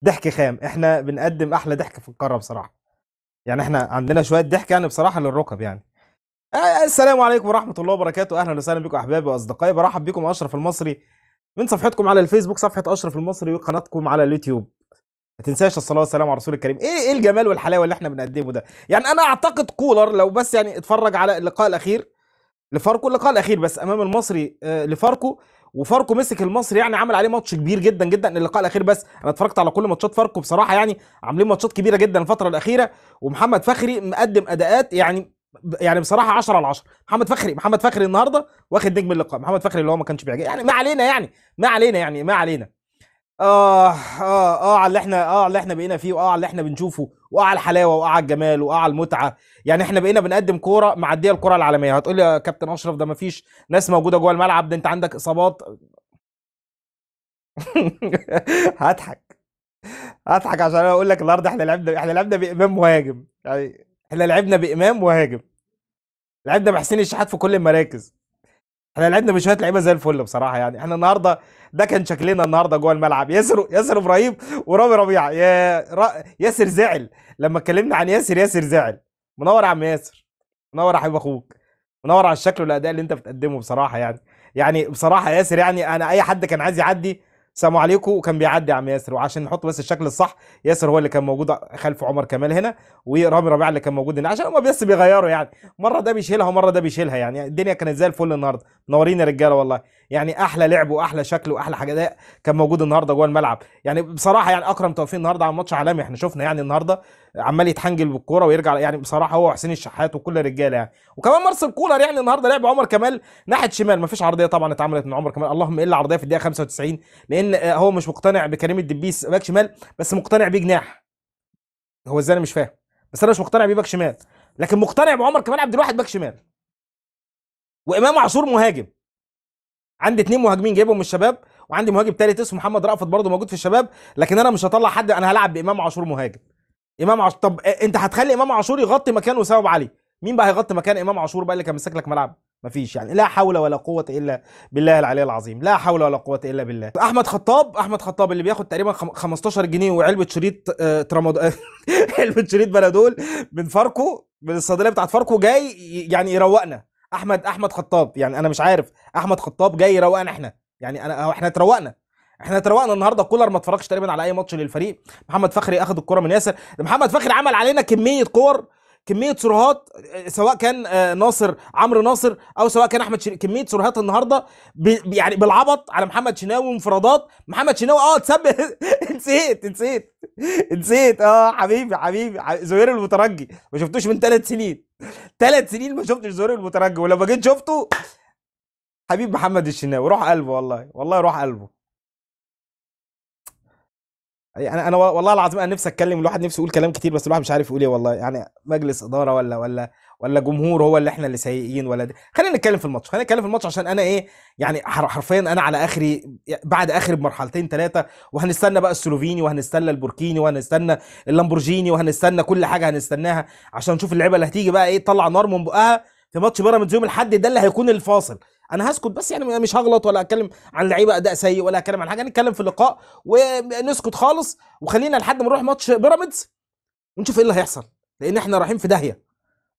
ضحك خام. احنا بنقدم احلى ضحك في القارة بصراحة، يعني احنا عندنا شوية ضحك يعني بصراحة للركب يعني. السلام عليكم ورحمة الله وبركاته، اهلا وسهلا بكم احبابي واصدقائي. برحب بكم اشرف المصري من صفحتكم على الفيسبوك، صفحة اشرف المصري، وقناتكم على اليوتيوب. ما تنساش الصلاة والسلام على رسول الكريم. ايه الجمال والحلاوه اللي احنا بنقدمه ده؟ يعني انا اعتقد كولر لو بس يعني اتفرج على اللقاء الاخير لفاركو، اللقاء الاخير بس امام المصري لفاركو، وفاركو مسك المصري يعني عمل عليه ماتش كبير جدا جدا. اللقاء الاخير بس انا اتفرجت على كل ماتشات فاركو بصراحة، يعني عاملين ماتشات كبيرة جدا الفترة الاخيرة، ومحمد فخري مقدم اداءات يعني بصراحة 10 على 10. محمد فخري النهارده واخد نجم اللقاء. محمد فخري اللي هو ما كانش بيعجب يعني، ما علينا يعني، ما علينا يعني، ما علينا. على اللي احنا على اللي احنا بقينا فيه، واه على اللي احنا بنشوفه، واه على الحلاوة، واه على الجمال، واه على المتعة. يعني احنا بقينا بنقدم كورة معدية الكره العالمية. هتقول لي يا كابتن اشرف ده مفيش ناس موجودة جوه الملعب، ده انت عندك اصابات. هضحك عشان انا اقول لك النهارده احنا لعبنا بامام مهاجم، يعني احنا لعبنا بامام مهاجم، لعبنا بحسين الشحات في كل المراكز، احنا لعبنا بشوية لعيبة زي الفل بصراحة. يعني احنا النهارده ده كان شكلنا النهارده جوه الملعب. ياسر ابراهيم ورامي ربيعة. ياسر زعل لما اتكلمنا عن ياسر، ياسر زعل. منور يا عم ياسر، منور يا حبيب اخوك، منور على الشكل والاداء اللي انت بتقدمه بصراحة. يعني بصراحة ياسر، يعني انا اي حد كان عايز يعدي سلام عليكم وكان بيعدي يا عم ياسر. وعشان نحط بس الشكل الصح، ياسر هو اللي كان موجود خلف عمر كمال هنا، ورامي ربيعة اللي كان موجود هنا، عشان هم بس بيغيروا يعني، مرة ده بيشيلها ومرة ده بيشيلها. يعني الدنيا كانت زي الفل النهارده. منورين يا رجاله والله، يعني احلى لعب واحلى شكل واحلى حاجة ده كان موجود النهارده جوه الملعب. يعني بصراحة يعني اكرم توفيق النهارده عمل ماتش عالمي. احنا شفنا يعني النهارده عمال يتحنجل بالكورة ويرجع، يعني بصراحة هو وحسين الشحات وكل الرجالة يعني. وكمان مارسيل كولر يعني النهارده لعب عمر كمال ناحية شمال، مفيش عرضية طبعا اتعملت من عمر كمال، اللهم الا عرضية في الدقيقة 95، لان هو مش مقتنع بكريم الدبيس باك شمال، بس مقتنع بيه جناح. هو ازاي انا مش فاهم، بس انا مش مقتنع بيه باك شمال، لكن مقتنع بعمر كمال عبد الواحد باك شمال، وامام عاشور مهاجم. عندي 2 مهاجمين جايبهم من الشباب، وعندي مهاجم ثالث اسمه محمد رأفت برضه موجود في الشباب، لكن انا مش هطلع حد، انا هلعب بامام عاشور مهاجم. امام عاشور، طب انت هتخلي امام عاشور يغطي مكان وسام ابو علي، مين بقى هيغطي مكان امام عاشور بقى اللي كان ماسك لك ملعب؟ مفيش يعني. لا حول ولا قوة الا بالله العلي العظيم، لا حول ولا قوة الا بالله. احمد خطاب اللي بياخد تقريبا 15 جنيه وعلبة شريط ترامادول علبة شريط بنادول من فاركو، من الصيدلية بتاعت فاركو، جاي يعني يروقنا. احمد خطاب، يعني انا مش عارف، احمد خطاب جاي يروقنا احنا، يعني احنا اتروقنا، احنا اتروقنا النهارده. كولر ما اتفرجش تقريبا على اي ماتش للفريق. محمد فخري اخذ الكره من ياسر، محمد فخري عمل علينا كمية كور، كمية سرهات، سواء كان ناصر عمرو ناصر او سواء كان احمد شريف، كمية سرهات النهارده يعني بالعبط على محمد شناوي وانفرادات محمد شناوي. اتسبب نسيت حبيبي زهير المترجي ما شفتوش من 3 سنين، 3 سنين ما شفتش زهير المترجي، ولما جيت شفته حبيب محمد الشناوي روح قلبه، والله روح قلبه. يعني انا والله العظيم انا نفسي اتكلم، الواحد نفسه يقول كلام كتير بس الواحد مش عارف يقول ايه والله. يعني مجلس ادارة ولا ولا جمهور هو اللي احنا اللي سيئين ولا ده. خلينا نتكلم في الماتش، خلينا نتكلم في الماتش عشان انا ايه يعني حرفيا انا على اخري، بعد اخري بمرحلتين 3، وهنستنى بقى السلوفيني، وهنستنى البوركيني، وهنستنى اللامبورجيني، وهنستنى كل حاجة هنستناها عشان نشوف اللعيبة اللي هتيجي بقى ايه تطلع نار من بقها في ماتش بيراميدز يوم الاحد. ده اللي هيكون الفاصل. انا هسكت بس، يعني مش هغلط ولا اتكلم عن لعيبة اداء سيء ولا اتكلم عن حاجة، نتكلم في اللقاء ونسكت خالص، وخلينا لحد ما نروح ماتش بيراميدز ونشوف ايه اللي هيحصل، لان احنا رايحين في داهية.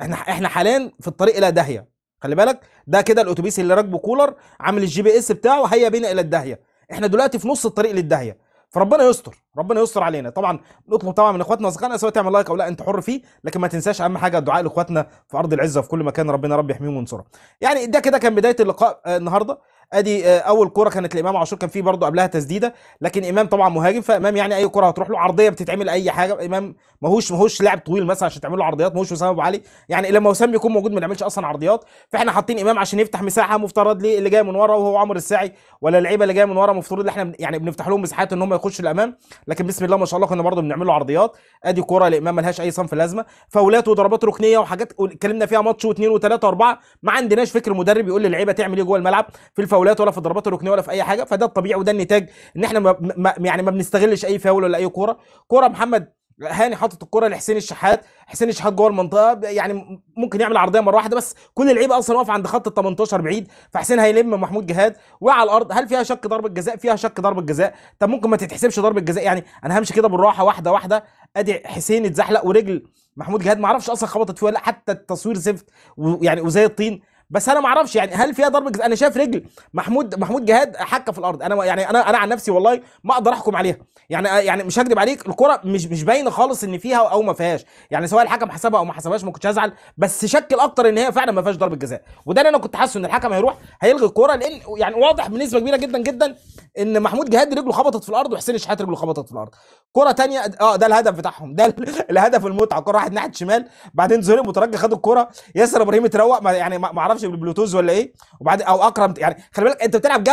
احنا حاليا في الطريق الى داهية، خلي بالك. ده كده الاتوبيس اللي راكبه كولر عامل ال GPS بتاعه هيا بينا الى الداهيه، احنا دلوقتي في نص الطريق للداهيه، فربنا يستر، ربنا يستر علينا. طبعا نطلب طبعا من اخواتنا واصدقائنا سواء تعمل like او لا انت حر فيه، لكن ما تنساش اهم حاجة الدعاء لاخواتنا في ارض العزة وفي كل مكان، ربنا رب يحميهم وينصرهم. يعني ده كده كان بداية اللقاء النهارده. ادي اول كورة كانت لامام عاشور، كان فيه برضه قبلها تسديده، لكن امام طبعا مهاجم، فامام يعني اي كورة هتروح له عرضية بتتعمل اي حاجة. امام ماهوش لاعب طويل مثلا عشان تعمل له عرضيات، ماهوش وسام ابو علي، يعني لما وسام بيكون موجود ما نعملش اصلا عرضيات. فاحنا حاطين امام عشان يفتح مساحة مفترض ليه اللي جاي من ورا وهو عمرو الساعي، ولا اللعيبة اللي جاية من ورا مفترض ان احنا يعني بنفتح لهم مساحات ان هم يخشوا الامام، لكن بسم الله ما شاء الله كنا برضه بنعمل له عرضيات. ادي كورة لامام ملهاش اي صنف لازمه، فاولات وضربات ركنيه وحاجات اتكلمنا فيها ماتش واثنين وثلاثة واربعة، ما عندناش فكر مدرب يقول للعيبة تعمل ايه جوه الملعب في الفاولات ولا في الضربات الركنيه ولا في اي حاجة. فده الطبيعي وده النتاج، ان احنا ما يعني ما بنستغلش اي فاول ولا اي كورة. كورة محمد هاني حاطط الكره لحسين الشحات، حسين الشحات جوه المنطقة يعني ممكن يعمل عرضية مرة واحدة، بس كل اللعيبة اصلا واقفة عند خط ال 18 بعيد، فحسين هيلم محمود جهاد وقع على الارض. هل فيها شك ضربه جزاء؟ فيها شك ضربه جزاء. طب ممكن ما تتحسبش ضربه جزاء، يعني انا همشي كده بالراحة واحدة واحدة. ادي حسين اتزحلق ورجل محمود جهاد ما اعرفش اصلا خبطت فيه ولا، حتى التصوير زفت ويعني وزي الطين، بس انا ما اعرفش يعني هل فيها ضربه جزاء. انا شايف رجل محمود جهاد حكه في الارض. انا يعني انا عن نفسي والله ما اقدر احكم عليها، يعني مش هكدب عليك، الكره مش باينة خالص ان فيها او ما فيهاش، يعني سواء الحكم حسبها او ما حسبهاش ما كنتش هزعل، بس شكل اكتر ان هي فعلا ما فيهاش ضربه جزاء. وده اللي انا كنت حاسه ان الحكم هيروح هيلغي الكره، لان يعني واضح بنسبة كبيرة جدا جدا ان محمود جهاد رجله خبطت في الارض وحسين الشحات رجله خبطت في الارض. كره ثانية ده الهدف بتاعهم، ده الهدف المتعة، كره راحت ناحية الشمال، بعدين زهير المترجي خد الكره، ياسر ابراهيم اتروق يعني ما اعرفش بالبلوتوز ولا ايه، وبعد او اكرم. يعني خلي بالك انت بتلعب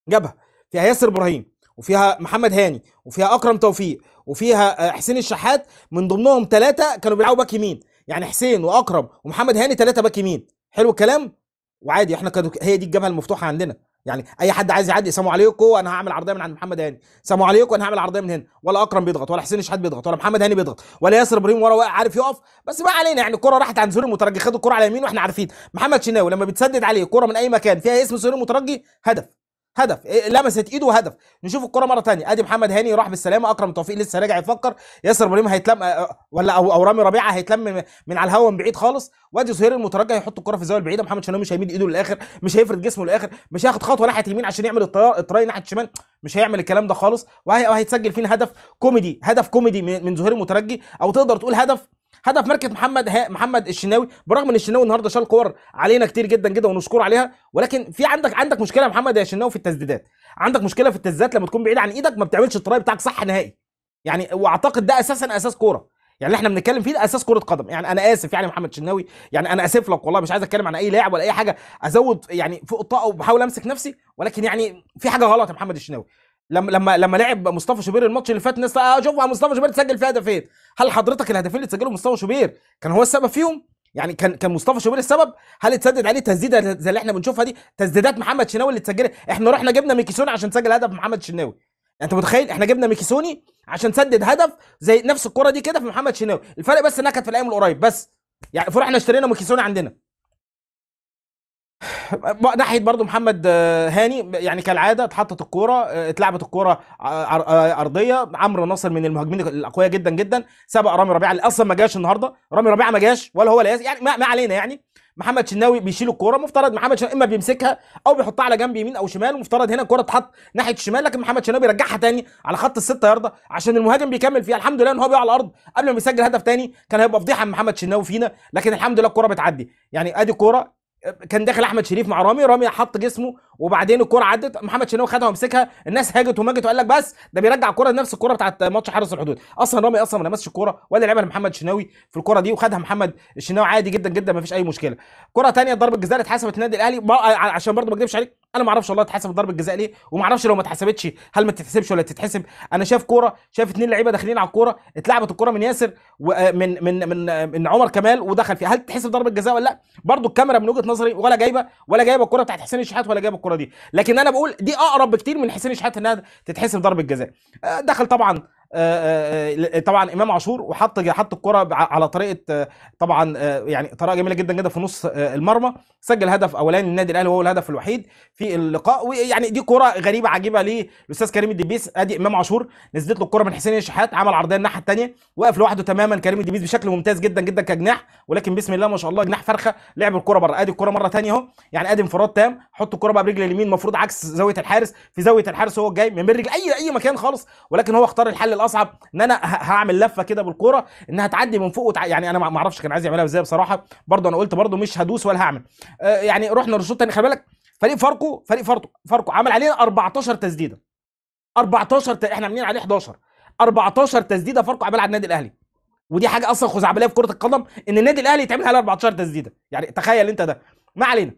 جبهة فيها ياسر ابراهيم وفيها محمد هاني وفيها اكرم توفيق وفيها حسين الشحات، من ضمنهم 3 كانوا بيلعبوا باك يمين، يعني حسين واكرم ومحمد هاني 3 باك يمين. حلو الكلام. وعادي احنا كانوا هي دي الجبهة المفتوحة عندنا، يعني اي حد عايز يعدي سلام عليكم انا هعمل عرضية من عند محمد هاني، سلام عليكم انا هعمل عرضية من هنا، ولا اكرم بيضغط ولا حسين الشحات بيضغط ولا محمد هاني بيضغط ولا ياسر ابراهيم ورا عارف يقف. بس ما علينا، يعني الكره راحت عند زهير المترجي، خد الكره على يمين، واحنا عارفين محمد شناوي لما بتسدد عليه كره من اي مكان فيها اسم زهير المترجي هدف، هدف لمست ايده وهدف. نشوف الكره مرة ثانية، ادي محمد هاني راح بالسلامة، اكرم توفيق لسه راجع يفكر، ياسر ابراهيم هيتلم ولا او رامي ربيعة هيتلم من على الهوا من بعيد خالص، وادي زهير المترجي هيحط الكره في الزاوية البعيدة. محمد شناوي مش هيميد ايده للاخر، مش هيفرد جسمه للاخر، مش هياخد خطوة ناحية اليمين عشان يعمل ال try ناحية الشمال، مش هيعمل الكلام ده خالص، وهيتسجل فينا هدف كوميدي، هدف كوميدي من زهير المترجي، او تقدر تقول هدف ماركة محمد الشناوي. برغم ان الشناوي النهارده شال كور علينا كتير جدا جدا ونشكره عليها، ولكن في عندك مشكلة يا محمد يا شناوي في التسديدات، عندك مشكلة في التسديدات لما تكون بعيد عن ايدك ما بتعملش ال try بتاعك صح نهائي، يعني واعتقد ده اساسا اساس كورة، يعني اللي احنا بنتكلم فيه ده اساس كره قدم. يعني انا اسف يعني محمد شناوي، يعني انا اسف لك والله، مش عايز اتكلم عن اي لاعب ولا اي حاجة ازود يعني فوق الطاقة وبحاول امسك نفسي، ولكن يعني في حاجة غلط يا محمد الشناوي. لما لعب مصطفى شوبير الماتش اللي فات، الناس شوف مصطفى شوبير تسجل فيه هدفين، هل حضرتك الهدفين اللي تسجلهم مصطفى شوبير كان هو السبب فيهم؟ يعني كان مصطفى شوبير السبب؟ هل اتسدد عليه تسديده زي اللي احنا بنشوفها دي، تسديدات محمد شناوي اللي اتسجلت؟ احنا رحنا جبنا ميكيسوني عشان نسجل هدف محمد شناوي، انت متخيل؟ احنا جبنا ميكيسوني عشان نسدد هدف زي نفس الكره دي كده في محمد شناوي، الفرق بس انها كانت في الايام القريب بس، يعني فرحنا اشترينا ميكيسوني عندنا. ناحية برضو محمد هاني، يعني كالعادة اتحطت الكورة، اتلعبت الكورة ارضية، عمرو ناصر من المهاجمين الاقوياء جدا جدا، سبق رامي ربيعة اللي اصلا ما جاش النهارده، رامي ربيعة ما جاش ولا هو لا، يعني ما علينا. يعني محمد شناوي بيشيل الكورة، مفترض محمد شناوي اما بيمسكها او بيحطها على جنب يمين او شمال، ومفترض هنا الكورة تتحط ناحية الشمال، لكن محمد شناوي بيرجعها تاني على خط الستة ياردة عشان المهاجم بيكمل فيها. الحمد لله ان هو بيقع على الارض قبل ما يسجل هدف تاني، كان هيبقى فضيحة من محمد شناوي فينا، لكن الحمد لله الكورة بتعدي. يعني ادي كورة كان داخل احمد شريف مع رامي حط جسمه، وبعدين الكورة عدت، محمد شناوي خدها ومسكها، الناس هاجت وماجت وقال لك بس ده بيرجع الكورة لنفس الكورة بتاعت ماتش حرس الحدود. اصلا رامي اصلا ما لمسش الكورة ولا لعبها لمحمد شناوي في الكورة دي، وخدها محمد الشناوي عادي جدا جدا ما فيش اي مشكلة. كورة ثانية ضربه جزاء اتحسبت للنادي الاهلي، عشان برضه ما اكذبش عليك انا ما اعرفش والله اتحسبت ضربه جزاء ليه، وما اعرفش لو ما اتحسبتش هل ما تتحسبش ولا تتحسب. انا شايف كورة، شايف اثنين لعيبة داخلين على الكورة، اتلعبت الكورة من ياسر ومن من من من عمر كمال ودخل فيها، هل تتحسب ضربه جزاء ولا لا؟ برضه الكاميرا من وجهه نظري ولا جايبه الكورة بتاعت حسين الشحات ولا جايبه الكورة دي، لكن انا بقول دي اقرب بكتير من حسين الشحات انها تتحسب ضربه جزاء. دخل طبعا طبعا امام عاشور وحط الكره على طريقه طبعا يعني طريقه جميلة جدا جدا في نص المرمى، سجل هدف اولاني للنادي الاهلي وهو الهدف الوحيد في اللقاء. ويعني دي كره غريبة عجيبة للاستاذ كريم الدبيس. ادي امام عاشور نزلت له الكره من حسين الشحات، عمل عرضية الناحية الثانية، وقف لوحده تماما كريم الدبيس بشكل ممتاز جدا جدا كجناح، ولكن بسم الله ما شاء الله جناح فرخة لعب الكره بره. ادي الكره مرة ثانية اهو، يعني ادي انفراد تام، حط الكره بقى برجل اليمين المفروض عكس زاوية الحارس، في زاوية الحارس هو جاي من رجل اي مكان خالص، ولكن هو اختار الحل الاصعب ان انا هعمل لفه كده بالكورة انها تعدي من فوق يعني انا ما اعرفش كان عايز يعملها ازاي بصراحة، برضه انا قلت برضه مش هدوس ولا هعمل. يعني رحنا للشوط الثاني، خلي بالك فريق فاركو عمل علينا 14 تسديده، 14 احنا عاملين عليه 11، 14 تسديده فاركو عملها على النادي الاهلي، ودي حاجة اصلا خزعبليه في كره القدم ان النادي الاهلي يتعمل عليه 14 تسديده، يعني تخيل انت ده. ما علينا،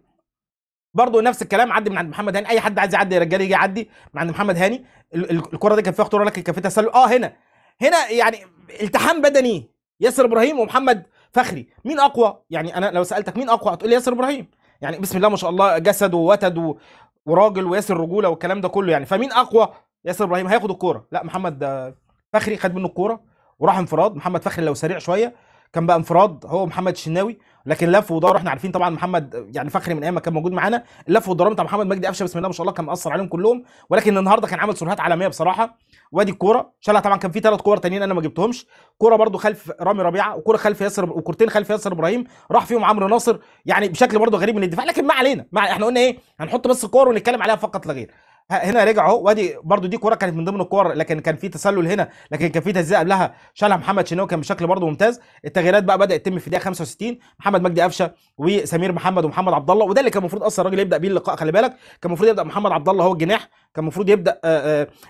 برضه نفس الكلام عدي من عند محمد هاني، اي حد عايز يعدي يا رجاله يجي يعدي من عند محمد هاني. الكره دي كان فيها خطورة لكن كان فيها تسلل. هنا يعني التحام بدني ياسر ابراهيم ومحمد فخري، مين اقوى؟ يعني انا لو سالتك مين اقوى هتقول لي ياسر ابراهيم، يعني بسم الله ما شاء الله جسد ووتد وراجل وياسر رجوله والكلام ده كله، يعني فمين اقوى؟ ياسر ابراهيم هياخد الكورة، لا محمد فخري خد منه الكورة وراح انفراد. محمد فخري لو سريع شوية كان بقى انفراد هو محمد الشناوي، لكن لف ودار. احنا عارفين طبعا محمد يعني فخري من ايام ما كان موجود معانا، اللف والدوران بتاع محمد مجدي قفشه بسم الله ما شاء الله كان مأثر عليهم كلهم، ولكن النهارده كان عامل سرعات عالمية بصراحة. وادي الكورة شالها، طبعا كان في 3 كور تانيين انا ما جبتهمش، كورة برده خلف رامي ربيعة، وكوره خلف ياسر، وكورتين خلف ياسر ابراهيم راح فيهم عمرو ناصر، يعني بشكل برده غريب من الدفاع، لكن ما علينا، احنا قلنا ايه، هنحط بس الكور ونتكلم عليها فقط لا غير. هنا رجع اهو، وادي برده دي كورة كانت من ضمن الكور، لكن كان في تسلل هنا، لكن كان في تسديده قبلها شالها محمد شناوي، كان بشكل برده ممتاز. التغييرات بقى بدات تتم في الدقيقة 65، محمد مجدي قفشه وسمير محمد ومحمد عبد الله، وده اللي كان المفروض اصلا الراجل يبدا بيه اللقاء. خلي بالك كان المفروض يبدا محمد عبد الله هو الجناح، كان المفروض يبدا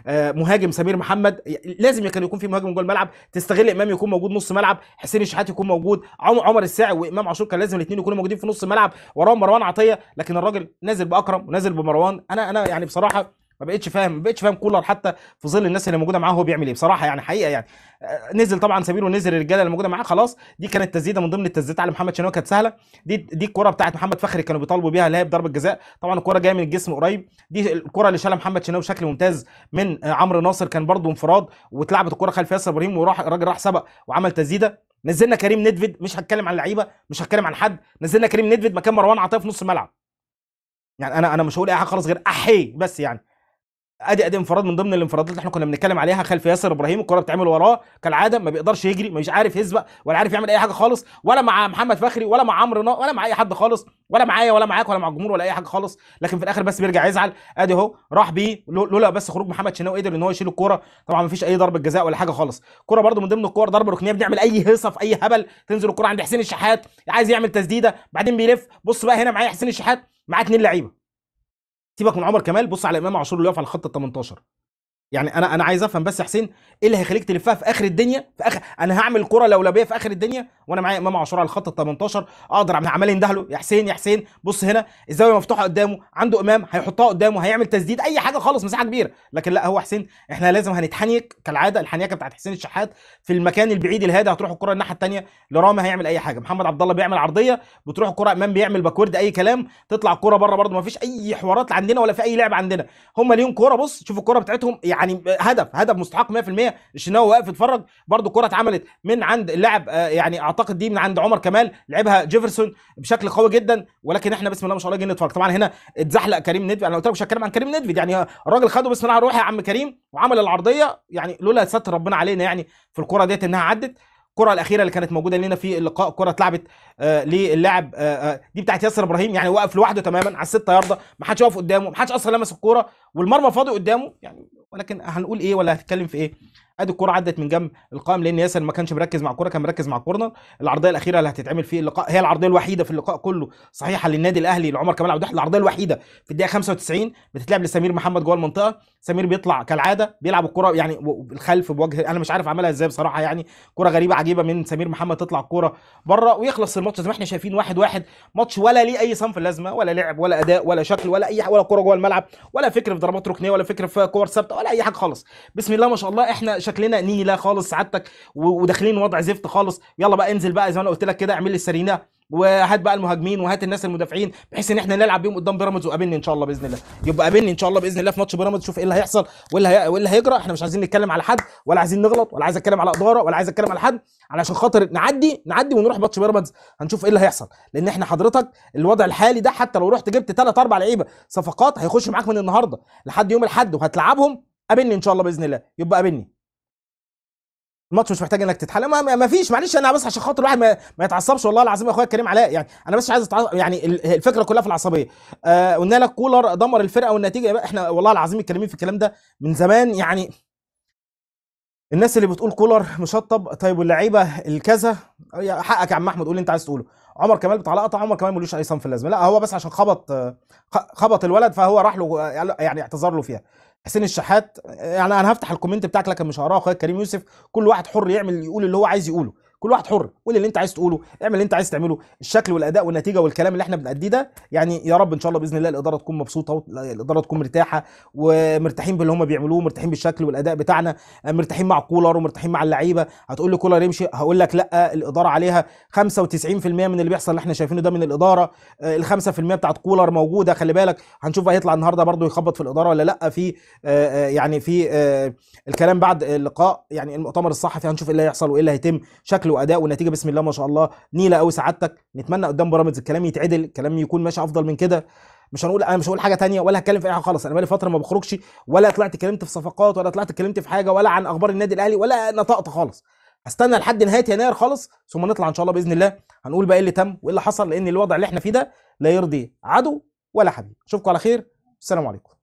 مهاجم سمير محمد، لازم كان يكون في مهاجم جوه الملعب، تستغل امام يكون موجود نص ملعب، حسين الشحات يكون موجود، عمر الساعي وامام عاشور كان لازم الاثنين يكونوا موجودين في نص الملعب، وراهم مروان عطية، لكن الراجل نازل باكرم ونازل بمروان. انا يعني بصراحة ما بقتش فاهم كولر حتى في ظل الناس اللي موجودة معاه هو بيعمل ايه بصراحة، يعني حقيقة يعني. نزل طبعا سمير ونزل الرجالة اللي موجودة معاه، خلاص دي كانت تسديده من ضمن التسديدات على محمد شناوي، كانت سهلة. دي الكره بتاعت محمد فخري كانوا بيطالبوا بيها اللي هي بضربه جزاء، طبعا الكره جاية من الجسم قريب. دي الكره اللي شالها محمد شناوي بشكل ممتاز من عمرو ناصر، كان برده انفراد، واتلعبت الكره خلف ياسر ابراهيم، وراح الراجل راح سبق وعمل تسديده. نزلنا كريم ندفيد، مش هتكلم عن لعيبة، مش هتكلم عن حد، نزلنا كريم ندفيد مكان مروان عطية في نص الملعب. يعني انا مش هقول اي حاجة خالص غير احي بس، يعني ادي انفراد من ضمن الانفرادات اللي احنا كنا بنتكلم عليها خلف ياسر ابراهيم، الكره بتعمل وراه كالعادة، ما بيقدرش يجري، مش عارف يسبق ولا عارف يعمل اي حاجة خالص، ولا مع محمد فخري ولا مع عمرو ولا مع اي حد خالص، ولا معايا ولا معاك ولا مع الجمهور ولا اي حاجة خالص، لكن في الاخر بس بيرجع يزعل. ادي اهو راح بيه، لولا بس خروج محمد شناوي قدر ان هو يشيل الكورة، طبعا ما فيش اي ضربه جزاء ولا حاجة خالص. كورة برده من ضمن الكور ضربه ركنيه، بنعمل اي هيصه في اي هبل، تنزل الكورة عند حسين الشحات عايز يعمل تسديده، بعدين بيلف، بص بقى هنا معايا حسين الشحات معاه 2 لعيبة، سيبك من عمر كمال، بص على امام عاشور اللي واقف على خط ال 18. يعني انا عايز افهم بس يا حسين ايه اللي هيخليك تلفها في اخر الدنيا، في اخر انا هعمل كره لولبيه في اخر الدنيا وانا معايا امام عاشور على الخط ال 18، اقدر عمال يندهله يا حسين يا حسين، بص هنا الزاوية مفتوحة قدامه، عنده امام هيحطها قدامه، هيعمل تسديد اي حاجة خالص، مساحة كبيرة، لكن لا هو حسين احنا لازم هنتحنيك كالعادة، الحنيكه بتاعت حسين الشحات في المكان البعيد الهادي، هتروح الكره الناحية الثانية لرامي هيعمل اي حاجة، محمد عبد الله بيعمل عرضية بتروح الكره امام بيعمل backward اي كلام، تطلع الكره بره برده، ما فيش اي حوارات عندنا ولا في اي لعب عندنا، هم ليهم كورة، بص شوف الكره بتاعتهم، يعني هدف مستحق 100%. الشناوي واقف يتفرج، برده الكره اتعملت من عند اللاعب يعني اعتقد دي من عند عمر كمال، لعبها جيفرسون بشكل قوي جدا، ولكن احنا بسم الله ما شاء الله جايين نتفرج. طبعا هنا اتزحلق كريم ندفيد، انا قلت لك مش هتكلم عن كريم ندفيد، يعني الراجل خده بسم الله روح يا عم كريم وعمل العرضية، يعني لولا ستر ربنا علينا يعني في الكره ديت انها عدت. الكره الاخيرة اللي كانت موجودة لنا في اللقاء كره اتلعبت للاعب دي بتاعت ياسر ابراهيم، يعني وقف لوحده تماما على ال6 يارده، ما حدش واقف قدامه، ما حدش اصلا لمس الكورة والمرمى فاضي قدامه يعني، ولكن هنقول ايه ولا هنتكلم في ايه. ادي الكورة عدت من جنب القائم لان ياسر ما كانش مركز مع الكورة، كان مركز مع الكورنر. العرضية الاخيرة اللي هتتعمل في اللقاء هي العرضية الوحيدة في اللقاء كله صحيحه للنادي الاهلي لعمر كمال عبد الواحد، العرضية الوحيدة في الدقيقة 95 بتتلعب لسمير محمد جوه المنطقة، سمير بيطلع كالعادة بيلعب الكورة يعني بالخلف بوجه، انا مش عارف عملها ازاي بصراحة، يعني كورة غريبة عجيبة من سمير محمد، تطلع الكورة بره ويخلص الماتش زي ما احنا شايفين 1-1، ماتش ولا ليه اي صنف لازمه، ولا لعب ولا اداء ولا شكل ولا اي، ولا كورة جوه الملعب، ولا فكر في ضربات ركنيه، ولا فكر في كور ثابتة، ولا اي حاجة خالص. بسم الله ما شاء الله احنا شكلنا نيله خالص سعادتك، وداخلين وضع زفت خالص. يلا بقى انزل بقى زي ما انا قلت لك كده، اعمل لي السرينه وهات بقى المهاجمين وهات الناس المدافعين، بحيث ان احنا نلعب بيهم قدام بيراميدز، وقابلني ان شاء الله باذن الله، يبقى قابلني ان شاء الله باذن الله في ماتش بيراميدز، شوف ايه اللي هيحصل وايه اللي هيجرى. احنا مش عايزين نتكلم على حد، ولا عايزين نغلط، ولا عايز اتكلم على ادارة، ولا عايز اتكلم على حد، علشان خاطر نعدي ونروح ماتش بيراميدز هنشوف ايه اللي هيحصل. لان احنا حضرتك الوضع الحالي ده حتى لو رحت جبت 3 4 لعيبة صفقات هيخش معاك من النهارده لحد يوم الاحد وهتلعبهم، قابلني ان شاء الله باذن الله، يبقى قابلني. الماتش مش محتاج انك تتحلل، ما فيش، معلش انا بس عشان خاطر الواحد ما يتعصبش والله العظيم يا اخويا الكريم علاء، يعني انا بس عايز يعني الفكرة كلها في العصبية. قلنا لك كولر دمر الفرقة والنتيجة، احنا والله العظيم متكلمين في الكلام ده من زمان، يعني الناس اللي بتقول كولر مشطب، طيب واللعيبة الكذا، حقك يا عم احمد قول اللي انت عايز تقوله. عمر كمال بتاع لقطة، عمر كمال ملوش اي صنف اللازمة، لا هو بس عشان خبط الولد فهو راح له يعني اعتذر له فيها. حسين الشحات، يعني انا هفتح ال comment بتاعك لكن مش هقراه اخويا كريم يوسف، كل واحد حر يعمل يقول اللي هو عايز يقوله، كل واحد حر، قول اللي انت عايز تقوله، اعمل اللي انت عايز تعمله. الشكل والاداء والنتيجة والكلام اللي احنا بنأديه ده، يعني يا رب ان شاء الله باذن الله الادارة تكون مبسوطة، والادارة تكون مرتاحة، ومرتاحين باللي هم بيعملوه، مرتاحين بالشكل والاداء بتاعنا، مرتاحين مع كولر ومرتاحين مع اللعيبة. هتقول لي كولر يمشي، هقول لك لا، الادارة عليها 95% من اللي بيحصل اللي احنا شايفينه ده من الادارة. ال 5% بتاعت كولر موجودة، خلي بالك. هنشوف هيطلع النهارده برضو يخبط في الادارة ولا لا في يعني في الكلام بعد اللقاء، يعني المؤتمر الصحفي، هنشوف ايه اللي هيحصل وايه اللي هيتم، شكل واداء ونتيجة بسم الله ما شاء الله نيله قوي سعادتك. نتمنى قدام بيراميدز الكلام يتعدل، الكلام يكون ماشي افضل من كده. مش هنقول، انا مش هقول حاجة تانية ولا هتكلم في اي حاجة خالص. انا بقالي فترة ما بخرجش، ولا طلعت اتكلمت في صفقات، ولا طلعت اتكلمت في حاجة، ولا عن اخبار النادي الاهلي، ولا نطقت خالص. هستنى لحد نهاية يناير خالص، ثم نطلع ان شاء الله باذن الله هنقول بقى ايه اللي تم وايه اللي حصل، لان الوضع اللي احنا فيه ده لا يرضي عدو ولا حبيب. اشوفكم على خير، السلام عليكم.